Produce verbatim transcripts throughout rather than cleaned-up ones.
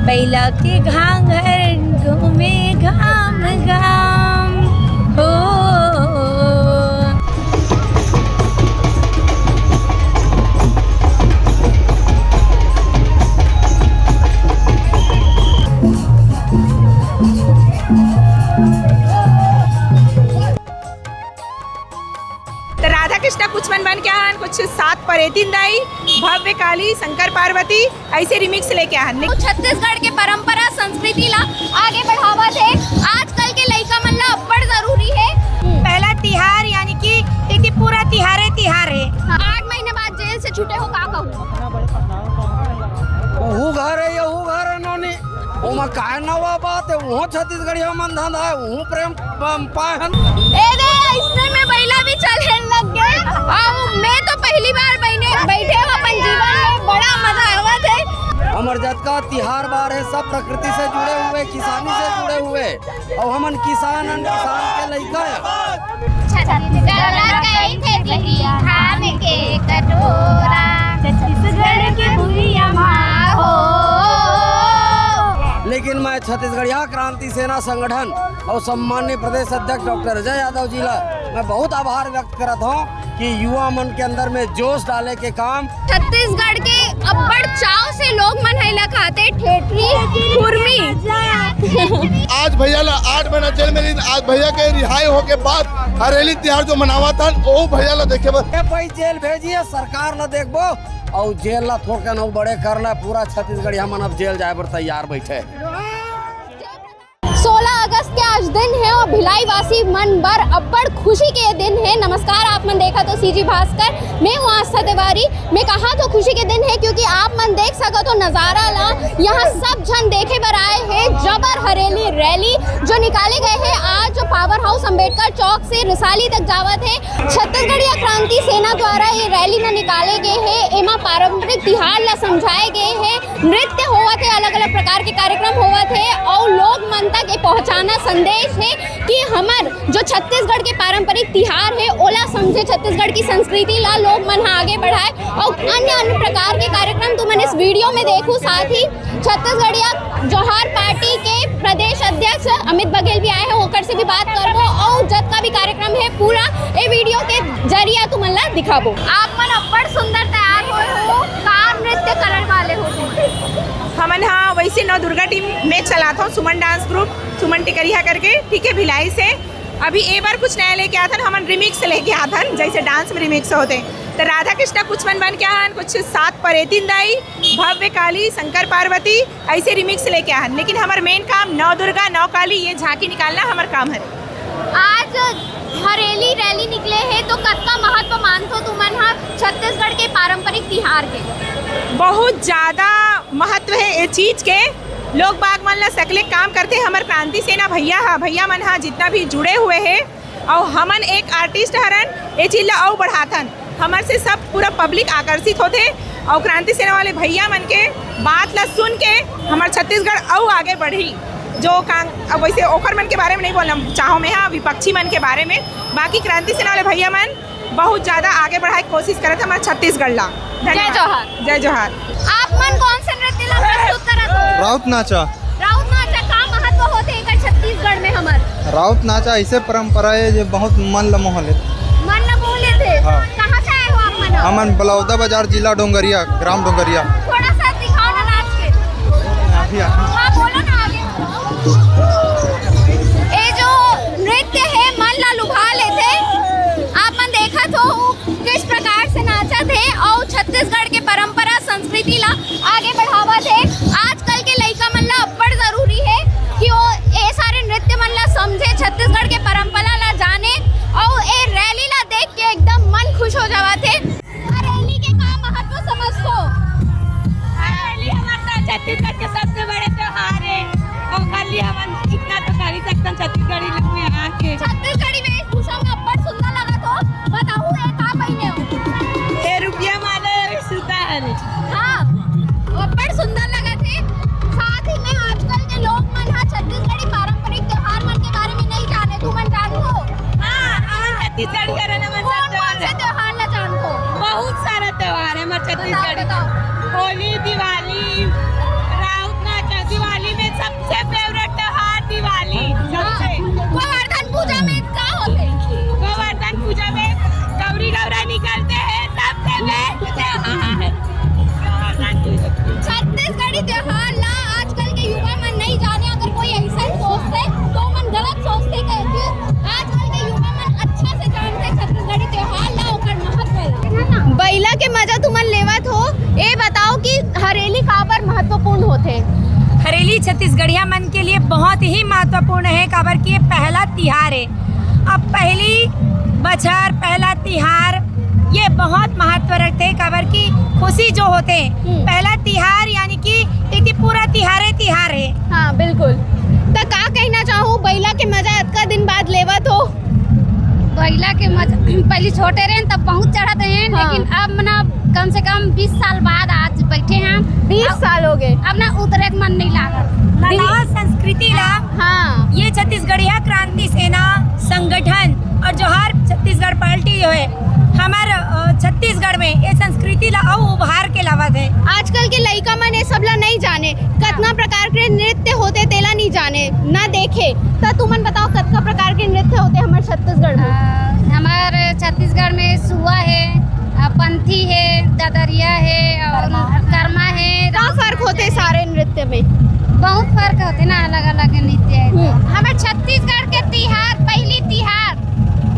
बइला के घांघर घूमे घाम घाम हो। त राधा कृष्णा कुछ मन बन के आहन, कुछ सात परेतिन दाई, भव्य काली, शंकर पार्वती, ऐसे रिमिक्स लेके आहन। तो छत्तीसगढ़ के परंपरा संस्कृति ला आगे बढ़ावत हे, आजकल के लइका मन ला अब्बड़ जरूरी हे। पहला तिहार यानी कि एती पूरा तिहारे तिहार हे। आठ महीने बाद जेल से छूटे हो, का कहू? ओहू घर हे, यहू घर हे नोनी। ओमा काय नवा बात हे? उहों छत्तीसगढ़िया मन धंधा हे, उहों प्रेम प-, पाए हन। ए दे, अइसने में बइला भी चले लग गे। अउ मैं तो पहली बार बइने, बइठे हों अपन जीवन में, बड़ा मजा आवत हे। हमर जतका तिहार बार हे, सब प्रकृति से जुड़े हुए, किसानी से जुड़े हुए। अउ हमन किसान हन, किसान के लइका हन। छत्तीसगढ़ ला कहिथे दीदी धान के कटोरा, छत्तीसगढ़ के भुइयां मा हो। लेकिन मैं छत्तीसगढ़िया क्रांति सेना संगठन अउ सम्माननीय प्रदेश अध्यक्ष डॉक्टर अजय यादव जी ला मैं बहुत आभार व्यक्त करत हौं कि युवा मन के अंदर में जोश डाले के काम। छत्तीसगढ़ के अब्बड़ चाव से लोग मन ह एला खाथे, ठेठरी, खुरमी। आज भैया ला आठ महीना जेल में रहिन, आज भैया के रिहाई होके बाद हरेली तिहार जो मनावत हन, ओ भैया ला देखे बर। ए भाई, जेल भेजी हे, सरकार ला देखबो, अउ जेल ला थोड़कन अउ बड़े कर ले, पूरा छत्तीसगढ़िया मन अब जेल जाए बर तैयार बैठे। सोलह अगस्त के आज दिन हे अउ भिलाई वासी मन बर अब्बड़ खुशी के दिन हे। नमस्कार, आप मन देखत हो सीजी भास्कर, मैं हूँ आस्था तिवारी। मैं कहत हो खुशी के दिन हे, क्योंकि आप मन देख सकत हो नजारा ला, यहाँ सब झन देखे बर आए हे। जबर हरेली रैली जो निकाले गए हे, आज जो पावर हाउस अंबेडकर चौक से रिसाली तक जावत हे, छत्तीसगढ़िया क्रांति सेना द्वारा ये रैली न निकाले गए हे। एमा पारंपरिक तिहार ला समझाए गए हे, नृत्य होवत हे, अलग-अलग प्रकार के कार्यक्रम होवत हे अउ लोग मन तक ये पहुंचाना संदेश हे कि हमर जो छत्तीसगढ़ के पारंपरिक तिहार हे, ओला समझे, छत्तीसगढ़ की संस्कृति ला लोग मन ह आगे बढ़ाए अउ अन्य-अन्य प्रकार के कार्यक्रम तुमन इस वीडियो में देखू। साथ ही छत्तीसगढ़िया जोहार पार्टी के प्रदेश अध्यक्ष अमित बघेल भी आए हे, ओकर से भी बात करबो अउ जतका भी कार्यक्रम हे, पूरा ए वीडियो के जरिया तुमन ला दिखाबो। आप मन अब्बड़ सुंदर तैयार होए हो, का नृत्य करन वाले हो तुमन? हमन हा वैसे नवदुर्गा टीम में चलात हो, सुमन डांस ग्रुप, सुमन टिकरिहा करके, ठीक है, भिलाई से। अभी ए बार कुछ नया लेके आथन, हमन रिमिक्स लेके आथन, जैसे डांस में रिमिक्स होथे। त राधा कृष्णा कुछ मन बन के आहन, कुछ सात परेतिन दाई, भव्य काली, शंकर पार्वती, ऐसे रिमिक्स लेके आहन। लेकिन हमर मेन काम नवदुर्गा, नवकाली, ये झांकी निकालना हमर काम हरे। आज हरेली रैली निकले हे, तो कतका महत्व मानथो तुमन ह छत्तीसगढ़ के पारंपरिक तिहार के? बहुत ज्यादा महत्व हे ए चीज के। लोग बाग मन ला सकले काम करथे। हमर क्रांति सेना भैया ह, भैया मन ह जितना भी जुड़े हुए हे, अउ हमन एक आर्टिस्ट हरन, ए चीज ला अउ बढ़ाथन। हमर से सब पूरा पब्लिक आकर्षित होथे, अउ क्रांति सेना वाले भैया मन के बात ला सुन के हमर छत्तीसगढ़ अउ आगे बढ़ही। जो कांग-, अब वैसे ओखर मन के बारे में नहीं बोलना चाहो मैं, हाँ, विपक्षी मन के बारे में। बाकी क्रांति सेना वाले भैया मन बहुत ज्यादा आगे बढ़ाए के कोशिश करत हे हमर छत्तीसगढ़ ला। धन्यवाद। जय जोहार। जय जोहार। आप मन कौन से नृत्य ला प्रस्तुत करत हो? राउत नाचा। राउत नाचा का महत्व होथे एकर छत्तीसगढ़ में हमर? राउत नाचा ऐसे परंपरा हे जो बहुत मन ल मोह लेथे। मन ल मोह लेथे? हाँ। कहाँ से आए हो आप मन? हमन बलौदा बाजार, जिला डोंगरिया, ग्राम डोंगरिया। थोड़ा सा दिखाओ ना नाच के। अभी आ। हाँ, बोलो ना आगे। ए जो नृत्य हे, मन ला लुभा लेथे। आप मन देखत हो, किस प्रकार से नाचत हे अउ छत्तीसगढ़ के परंपरा संस्कृति ला आगे बढ़ावत हे। आजकल के लइका मन ला अब्बड़ जरूरी हे कि वो ए सारे नृत्य मन ला समझे, छत्तीसगढ़ के परंपरा ला जाने अउ ए रैली ला देख के एकदम मन खुश हो जावत हे। रैली के का महत्व समझथो? रैली हमर छत्तीसगढ़ के सबसे बड़े त्योहार हे। ओखर लिए हमन इतना तो कर ही सकथन छत्तीसगढ़ी लुक में आके। छत्तीसगढ़ी वेशभूषा में अब्बड़ सुंदर लगत हो। बताहू, ए का पहिने हो? ए रुपया माले, ए सूता हरे। हाँ, अब्बड़ सुंदर लगत हे। साथ ही में आजकल के लोग मन ह छत्तीसगढ़ी पारंपरिक त्योहार मन के बारे में नहीं जाने। तुमन जानथो? हाँ, हमन छत्तीसगढ़ी हरन, हमन सब कौन कौन से त्योहार ला जानथो? बहुत सारा त्योहार हे हमर छत्तीसगढ़ी। बताओ। होली, दिवाली, राउत नाच, छत्तीसगढ़िया मन के लिए बहुत ही महत्वपूर्ण है, काबर कि ये पहला तिहार है। अब पहली बछर, पहला तिहार, ये बहुत महत्व रखते, काबर कि खुशी जो होते हैं, हम्म। पहला तिहार यानी कि इति पूरा तिहारे तिहार है। हाँ, बिल्कुल। त का कहना चाहू, बइला के मजा अतका दिन बाद लेवत हो? बइला के मजा पहले छोटे रहे तब बहुत चढ़त रहे, हाँ। लेकिन अब ना, कम से कम बीस साल बाद आज बैठे हैं। बीस अब, साल हो गए। अब ना उतरे के मन नहीं लागत। ना, ना, संस्कृति ला, हाँ। ये छत्तीसगढ़िया क्रांति सेना संगठन और जोहार छत्तीसगढ़ पार्टी जो है, हमर, अ, छत्तीसगढ़ में ये संस्कृति ला अउ उभार के लावत है। आजकल के लइका मन ये सब ला नहीं जाने, कतना प्रकार के नृत्य होते तेला नहीं जाने, ना देखे। त तुमन बताओ, कतका प्रकार के नृत्य होते हमर छत्तीसगढ़ में? अ, हमर छत्तीसगढ़ में सुआ है, अ, पंथी है, ददरिया है और कर्मा। कर्मा है। का फर्क होते सारे नृत्य में? बहुत फर्क होते ना, अलग-अलग नृत्य है। हम्म। हमर छत्तीसगढ़ के तिहार, पहली तिहार,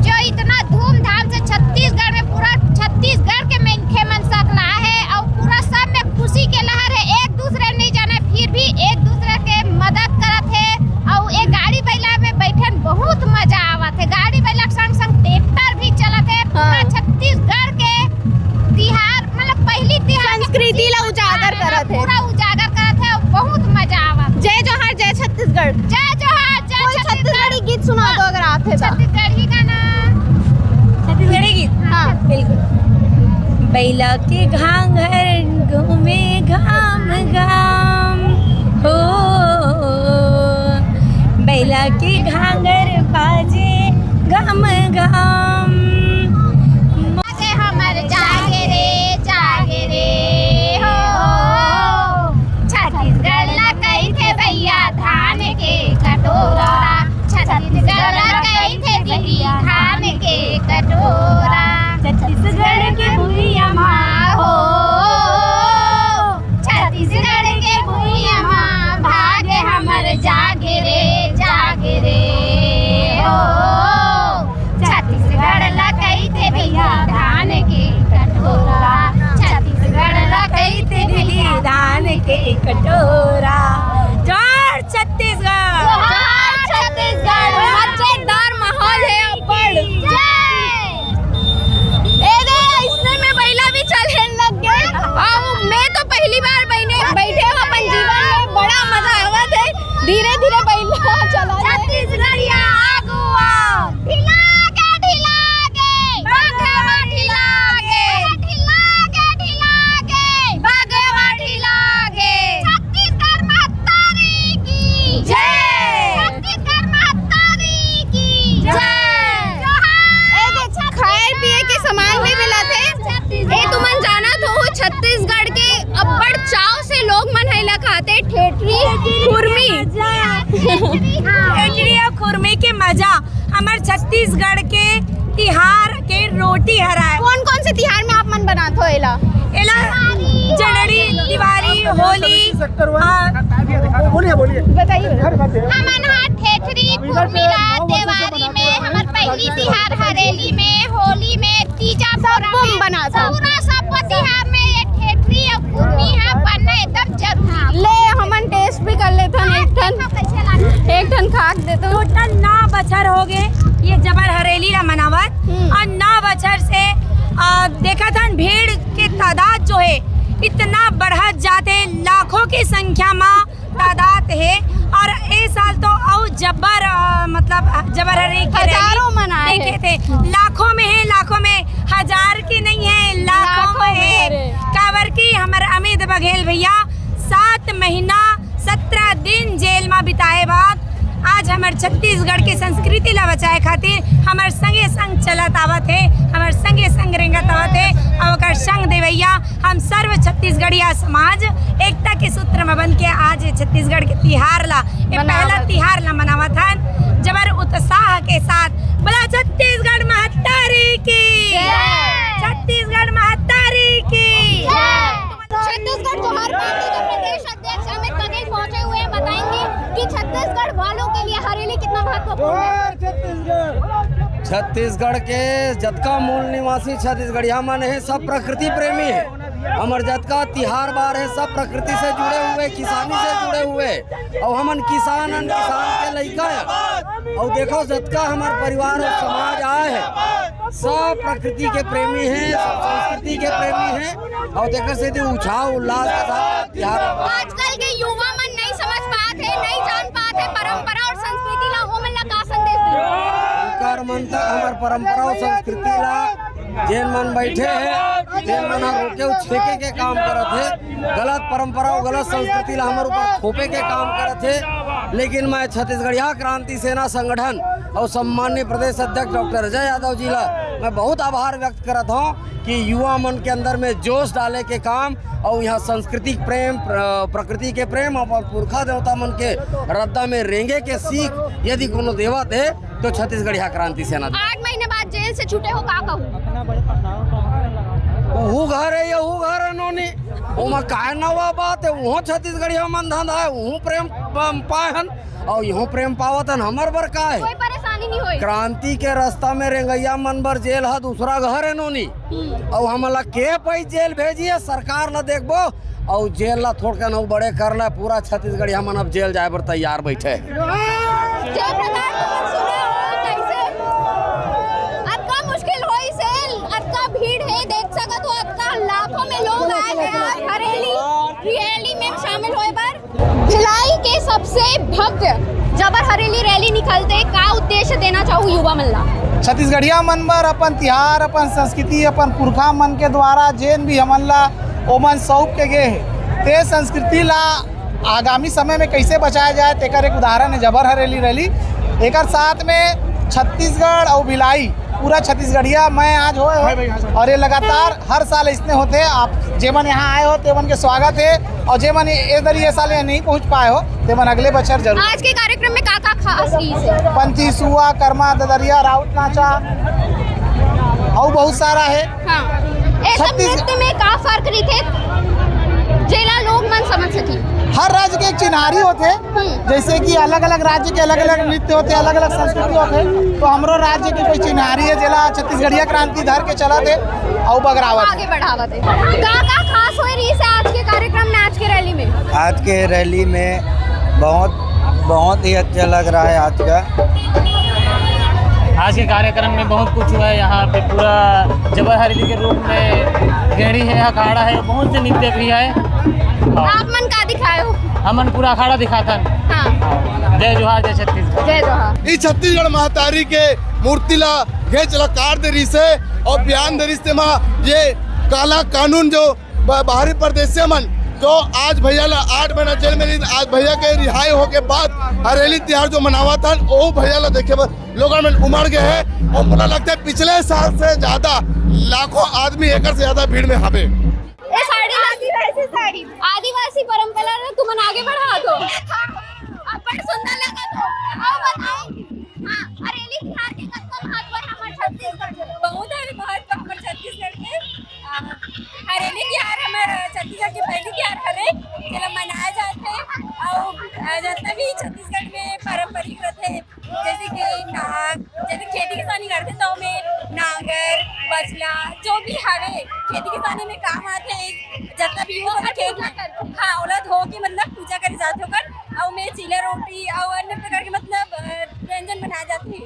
जो इतना धूमधाम से छत्तीसगढ़ में, पूरा छत्तीसगढ़ के मनखे मन सकला है और पूरा सब में खुशी के लहर है। एक दूसरे नहीं जाने, फिर भी एक दूसरे के मदद करत है और ये गाड़ी बैला में बैठन बहुत मजा आवत है। गाड़ी बैला के संग संग ट्रैक्टर भी चलत है। पूरा हाँ। छत्तीसगढ़ के तिहार, मतलब पहली तिहार के संस्कृति ला उजागर करत है। पूरा उजागर करत है और बहुत मजा आवत है। जय जोहार, जय छत्तीसगढ़। जय जोहार, जय कोई छत्तीसगढ़। छत्तीसगढ़ी गीत सुना दो अगर आते तो। छत्तीसगढ़ी गाना। छत्तीसगढ़ी गीत? हाँ। बिल्कुल। बैला के घांघर घूमे घाम घाम हो, बैला के घांघर बाजे घाम घाम। जागे हमर जागे रे, जागे रे हो। छत्तीसगढ़ ला कहिथे भैया धान के कटोरा, छत्तीसगढ़ ला कहिथे दीदी धान के कटोरा। छत्तीसगढ़ के भुइयां मा हो, छत्तीसगढ़ के भुइयां मा भागे हमर जागे रे, जागे रे हो। छत्तीसगढ़ ला कहिथे भैया धान के कटोरा, छत्तीसगढ़ ला कहिथे भैया धान के कटोरा। जोहार छत्तीसगढ़। जोहार छत्तीसगढ़। मजेदार माहौल है अब्बड़। जय। ए दे, अइसने में बइला भी चले लग गए। अउ मैं तो पहली बार बइने, बैठे हूँ अपन जीवन में, बड़ा मजा आवत है। धीरे धीरे बइला चला है। छत्तीसगढ़िया आगुआ। ढिलागे, ढिलागे। बघवा ढिलागे। ढिलागे, ढिलागे। बघवा ढिलागे। छत्तीसगढ़ महतारी की जय। छत्तीसगढ़ महतारी की जय। जोहार। ए दे, खाए पिए के सामान भी मिलत हे। ए तुमन जानत हो, छत्तीसगढ़ के अब्बड़ चाव से लोग मन ह एला खाथे, ठेठरी, खुरमी। ठेठरी अउ खुरमी के मजा। हमर छत्तीसगढ़ के तिहार के रोटी हरय। कौन कौन से तिहार में आप मन बनात हो एला? एला जनड़ी, दिवाली, होली, आ, बोलिए, बोलिए। बताइए। हमन ह ठेठरी, खुरमी ला देवारी में, हमर पहली तिहार हरेली में, होली में, तीजा, सबो में बनात हो। पूरा सबो तिहार में ये ठेठरी अउ खुरमी ह बनना एकदम जरूरी। ले, हमन टेस्ट भी कर लेथन, एक ठन, एक ठन खा के देथन। टोटल नौ बछर हो गए ये जबर हरेली ला मनावत, हम्म। और नौ बछर से, आ, देखत हन भीड़ के तादाद जो है इतना बढ़त जात हे, लाखों की संख्या मा तादाद हे। और ए साल तो अउ जबर, अ, मतलब, जबर हरेली के रैली हजारों मन आए देखे हे। थे, लाखों में हे, लाखों में, हजार की नहीं है, लाखों लाखों में में हे। हरे। काबर कि हमर अमित बघेल भैया सात महीना सत्रह दिन जेल मा बिताए बाद आज हमर छत्तीसगढ़ के संस्कृति ला बचाए खातिर हमर संगे संग चलत आवत हे, हमर संगे संग रेंगत आवत हे। अउ ओकर संग देवैया हम सर्व छत्तीसगढ़िया समाज एकता के सूत्र म बंध के आज ये छत्तीसगढ़ के तिहार ला, ये मनावत पहला तिहार ला मनावत हन जबर उत्साह के साथ। बोला छत्तीसगढ़ महतारी की, जय। छत्तीसगढ़ महतारी की। जय। छत्तीसगढ़ जोहार पार्टी के प्रदेश अध्यक्ष अमित बघेल पहुंचे हुए हैं, बताएंगे कि छत्तीसगढ़ वालों के लिए हरेली कितना महत्वपूर्ण है। जोहार छत्तीसगढ़। छत्तीसगढ़ के जतका मूल निवासी छत्तीसगढ़िया मन हे, सब प्रकृति प्रेमी हे। हमर जतका तिहार बार हे, सब प्रकृति से जुड़े हुए, किसानी से जुड़े हुए, अउ हमन किसान हन, किसान के लइका हन। अउ देखो, जतका हमर परिवार अउ समाज आए हे, सब प्रकृति के प्रेमी हे, सब संस्कृति के प्रेमी हे। अउ तेकर सेती उत्साह उल्लास के साथ तिहार आजकल के युवा मन नहीं समझ पात हे, नहीं जान पात हे परंपरा और संस्कृति ला, ओमन ला का संदेश देही? ओकर मन तक हमर परंपरा और संस्कृति ला जेन मन बैठे हे, जेन मन ह रोके अउ छेके के काम करत हे, गलत परंपरा अउ गलत संस्कृति ला हमर ऊपर थोपे के काम करत हे। लेकिन मैं छत्तीसगढ़िया क्रांति सेना संगठन अउ सम्माननीय प्रदेश अध्यक्ष डॉक्टर अजय यादव जी ला मैं बहुत आभार व्यक्त करत हूँ कि युवा मन के अंदर में जोश डाले के काम अउ यहाँ सांस्कृतिक प्रेम, प्र-, प्रकृति के प्रेम, अपन पुरखा देवता मन के रद्दा में रेंगे के सीख यदि कोनो देवत हे, तो छत्तीसगढ़िया क्रांति सेना। आठ महीने बाद जेल से छूटे हो, का कहू? ओहू घर हे, यहू घर हे नोनी। ओमा काय नवा बात हे? उहों छत्तीसगढ़िया मन धंधा हे, उहों प्रेम प-, पाए हन, अउ इहों प्रेम पावत हन, हमर बर का हे? कोई परेशानी नहीं होई। क्रांति के रास्ता में रेंगइया मन बर जेल ह दूसरा घर हे नोनी। हम्म। अउ हमन ला के पई जेल भेजी हे, सरकार ला देखबो, अउ जेल ला थोड़कन अउ बड़े कर ला, पूरा छत्तीसगढ़िया मन अब जेल जाए बर तैयार बैठे हे। जे प्रकार तुमन सुने हो, कैसे अतका मुश्किल होइस हे, अतका भीड़ हे, देख सकत हो, अतका लाखों में लोग आए हे आज हरेली रैली में शामिल होए बर। भिलाई के सबसे भव्य जबर हरेली रैली निकलथे, का उद्देश्य देना चाहू युवा मन ला? छत्तीसगढ़िया मन बर अपन तिहार, अपन संस्कृति, अपन पुरखा मन के द्वारा जेन भी हमन ला ओमन सौंप के गे हे, ते संस्कृति ला आगामी समय में कैसे बचाया जाए, तेकर एक उदाहरण हे जबर हरेली रैली। एकर साथ में छत्तीसगढ़ अउ भिलाई, पूरा छत्तीसगढ़िया मैं आज होए हो, अउ ये लगातार हर साल इसने होथे। आप जेमन यहाँ आए हो, तेमन के स्वागत हे, अउ जेमन ए दरी ए साल यहाँ नहीं पहुँच पाए हो, तेमन अगले बछर जरूर। आज के कार्यक्रम में का का खास रहिस हे? पंथी सुआ, करमा, ददरिया, राउत नाचा, अउ बहुत सारा हे। हाँ। ए सब छत्तीस नृत्य में का फर्क रहिथे, जेला लोग मन समझ सकी? हर राज्य के एक चिन्हारी होथे, हम्म। जैसे कि अलग-अलग राज्य के अलग-अलग नृत्य होथे, अलग-अलग संस्कृति होथे, तो हमरो राज्य के कोई चिन्हारी हे, जेला छत्तीसगढ़िया क्रांति धर के चलत हे अउ बगरावत हे। आगे बढ़ावत हे। का, का खास होए रहिस हे आज के कार्यक्रम में, आज के रैली में? आज के रैली में बहुत, बहुत ही अच्छा लग रहा है आज का। आज के कार्यक्रम में बहुत कुछ हुआ है। यहाँ पे पूरा जबर हरेली के रूप में गेड़ी है, अखाड़ा है, बहुत से नृत्य भी है। हाँ। आप मन का दिखाए हो? हमन पूरा अखाड़ा दिखाथन। हाँ। जय जोहार, जय छत्तीसगढ़। जय जोहार। ई छत्तीसगढ़ महतारी के मूर्ति ला घेच ला काट दे रिहिस हे अउ बयान दे रिहिस हे, तेमा ये काला कानून जो ब-, बाहरी परदेसिया मन जो आज भैया ला आठ महीना जेल में रहिस, आज भैया के रिहाई होके बाद हरेली तिहार जो मनावत हन, ओ भैया ला देखे बर लोगन मन उमड़ गए हैं अउ मोला लगता है पिछले साल से ज्यादा लाखों आदमी एकर से ज्यादा भीड़ में हवे। ए साड़ी ला आदिवासी साड़ी, आदिवासी परंपरा ला तुमन आगे बढ़ात हो। अब्बड़ सुंदर लगत हो। अउ बताओ, हाँ, हरेली तिहार के कतका महत्व हे हमर छत्तीसगढ़ के? बहुत है महत्व हमर छत्तीसगढ़ के। आ, हरेली तिहार हमर छत्तीसगढ़ के पहली तिहार हरे, जेला मनाए जाथे। अउ, आ, जतना भी छत्तीसगढ़ में पारंपरिक रथे, जैसे कि नाग, जैसे खेती किसानी करथे, तो ओमे नांगर, बछला, जो भी हवे, खेती किसानी में काम आथे, जतना भी use होथे खेत में, हाँ, ओला धो के मतलब पूजा करे जाथे ओकर, अउ ओमे चीला रोटी अउ अन्य प्रकार के मतलब, अ, व्यंजन बनाए जाथे।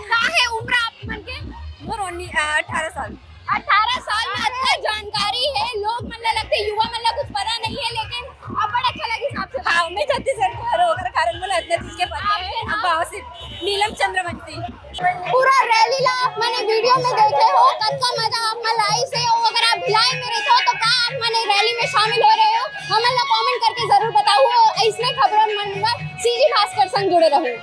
का हे उम्र आप मन के? मोर उन्नी-, अ, अठारह साल। अठारह साल में अतना जानकारी हे, लोग मन ला लगथे युवा मन ला कुछ पता नहीं हे, लेकिन अब्बड़ अच्छा लगिस आपसे। हाँ, मैं छत्तीसगढ़ के हरों, ओकर कारण मोला अतना चीज के पता हे। आपके नाम? अब गाँव से नीलम चंद्रवंशी। पूरा रैली ला आप मन video में देखे हो, कतका मजा आप मन ला आइस हे। अउ अगर आप भिलाई में रहिथो तो का आप मन ए रैली में शामिल हो रहे हो, हमन ला comment करके जरूर बताओ। अउ अइसने खबरन मन बर CG भास्कर संग जुड़े रहो।